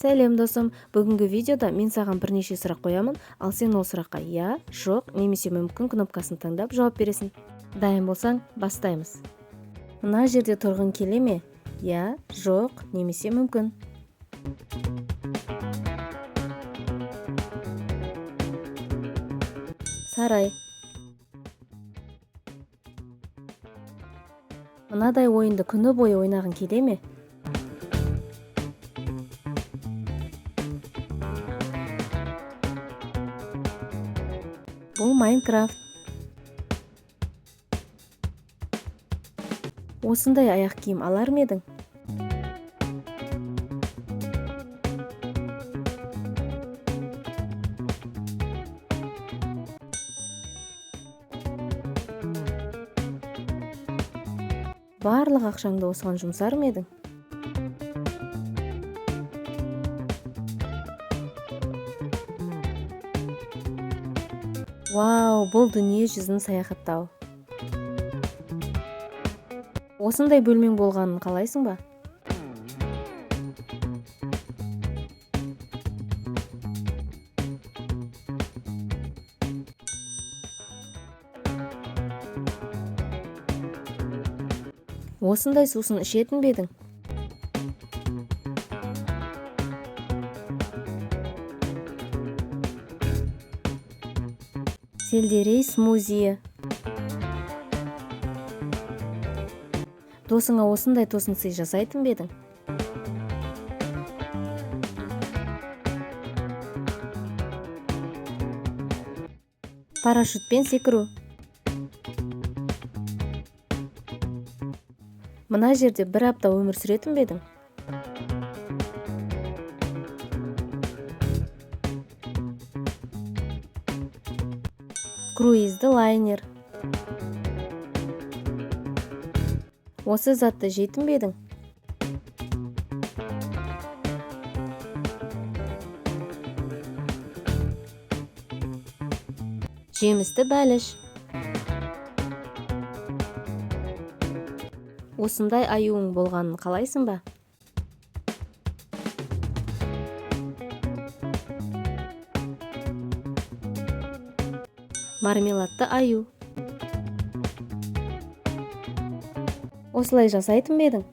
Сәлем, досым! Бүгінгі видеода мен саған бірнеше сұрақ қоямын, ал сен ол сұраққа иә, жоқ немесе мүмкін кнопкасын таңдап жауап бересің. Дайын болсаң, бастаймыз. Мына жерде тұрғың келе ме? Иә, жоқ немесе мүмкін. Сарай. Мынадай ойынды күні бойы ойнағың келе ме? Бұл Майнкрафт. Осындай аяқ киім алар ма едің? Барлық ақшаңды осыған жұмсар ма едің? Вау, бұл дүние жүзін саяхаттау. Осындай бөлмең болғанын қалайсың ба? Осындай сусын ішетін бе едің? Сельдерей смузиі. Досыңа осындай тосын сый жасайтын ба едің? Парашютпен секіру. Мына жерде бір апта өмір сүретін бе едің? Круизді лайнер. Осы затты жейтін бе едің? Жемісті бәліш. Осындай аюың болғанын қалайсың ба? Мармеладты аю. Осылай жасайтын ба едің?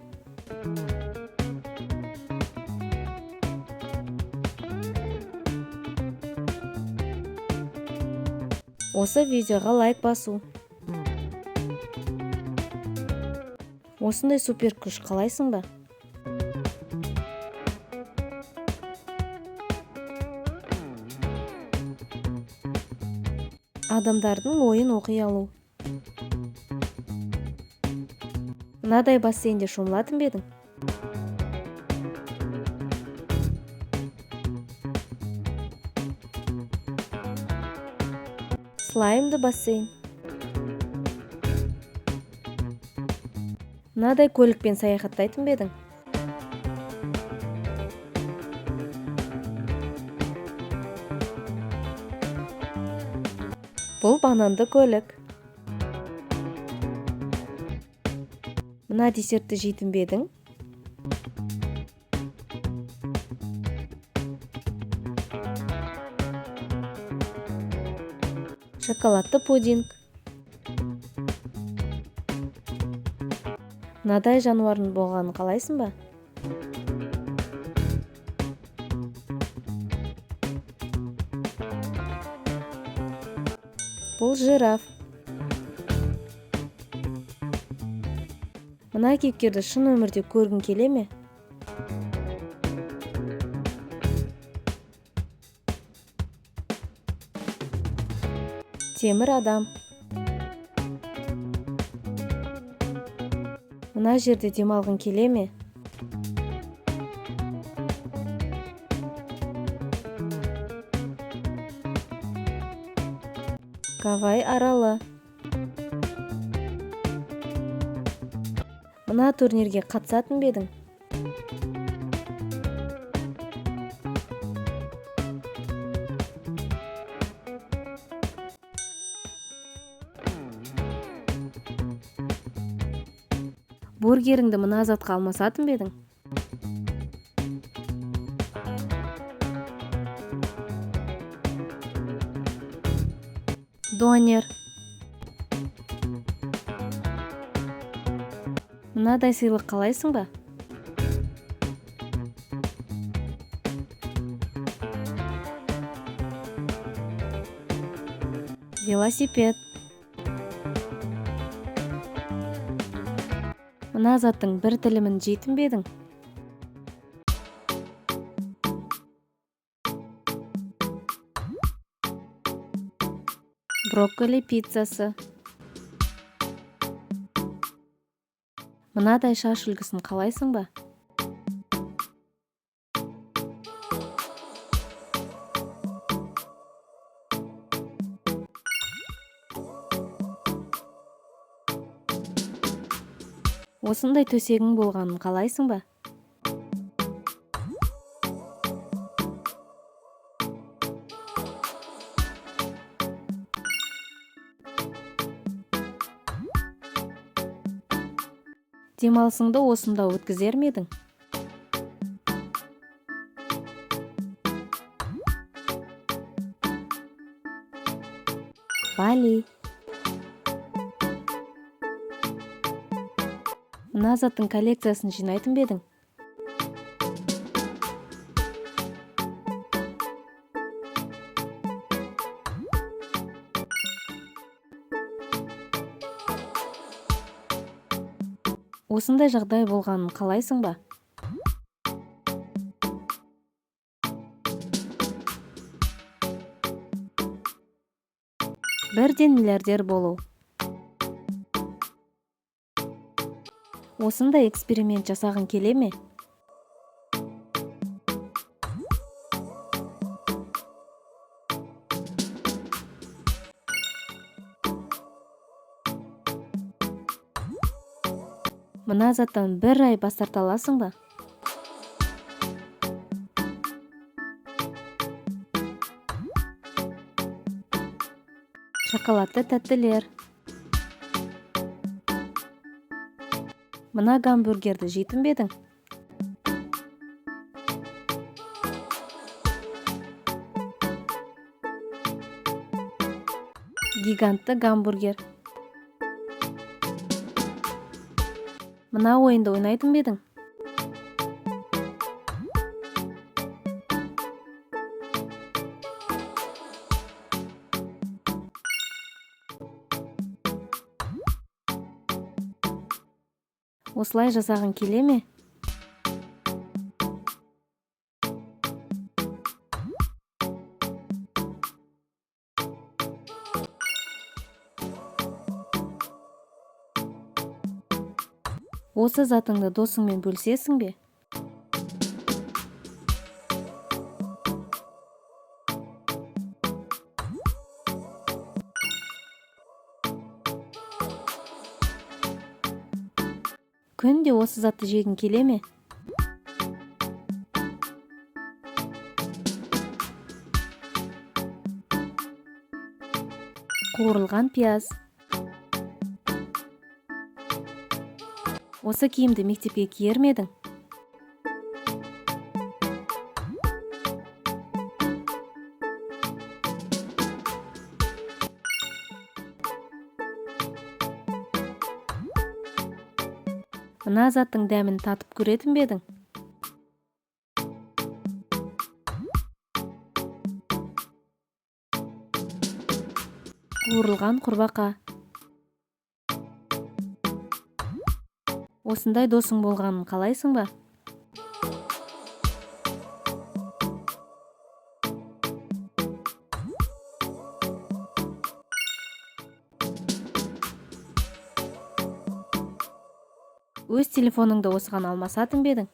Осы видеоға лайк басу. Осындай супер күш қалайсың ба? Адамдардың ойын оқи алу. Мынадай бассейнде шомылатын ба едің? Слаймды бассейн. Мынадай көлікпен саяхаттайтын ба едің? Бұл бананды көлік. Мына десертті жейтін бе едің? Шоколадты пудинг. Мынадай жануардың болғанын қалайсың ба? Бұл жираф. Мына кейіпкерді шын өмірде көргің келе ме? Темір адам. Мына жерде демалғың келе ме? Гавай аралы. Мына турнирге қатысатын ба едің? Бургеріңді мына затқа алмасатын ба едің? Донер. Мынадай сыйлық қалайсың ба? Велосипед. Мына заттың бір тілімін жейтін бе едің? Брокколи пиццасы. Мынадай шаш үлгісін қалайсың ба? Осындай төсегің болғанын қалайсың ба? Демалысыңды осында өткізер ме едің? Бали. Мына заттың коллекциясын жинайтын ба едің? Осындай жағдай болғанын қалайсың ба? Бірден миллиардер болу. Осындай эксперимент жасағың келе ме? Мына заттан бір ай бас тарта аласың ба? Шоколадты тәттілер. Мына гамбургерді жейтін бе едің? Гигантты гамбургер. Мына ойынды ойнайтын ба едің? Осылай жасағың келе ме? Осы затыңды досыңмен бөлісесің бе? Күнде осы затты жегің келе ме? Қуырылған пияз. Осы киімді мектепке киер ме едің? Мына заттың дәмін татып көретін бе едің? Қуырылған құрбақа. Осындай досың болғанын қалайсың ба? Өз телефоныңды осыған алмасатын ба едің?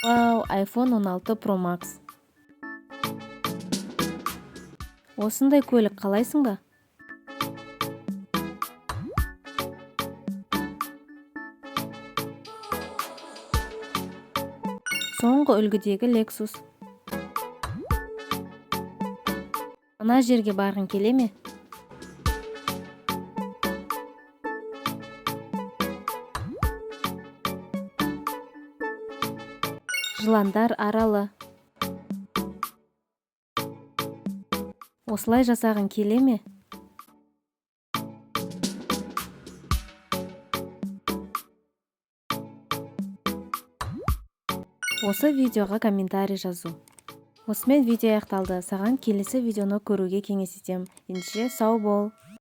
Вау, iPhone 16 Pro Max. Осындай көлік қалайсың ба? Соңғы үлгідегі Lexus. Мына жерге барғың келе ме? Жыландар аралы. Осылай жасағың келе ме? Осы видеоға комментарий жазу. Осымен видео аяқталды. Саған келесі видеоны көруге кеңес етемін. Ендеше, сау бол.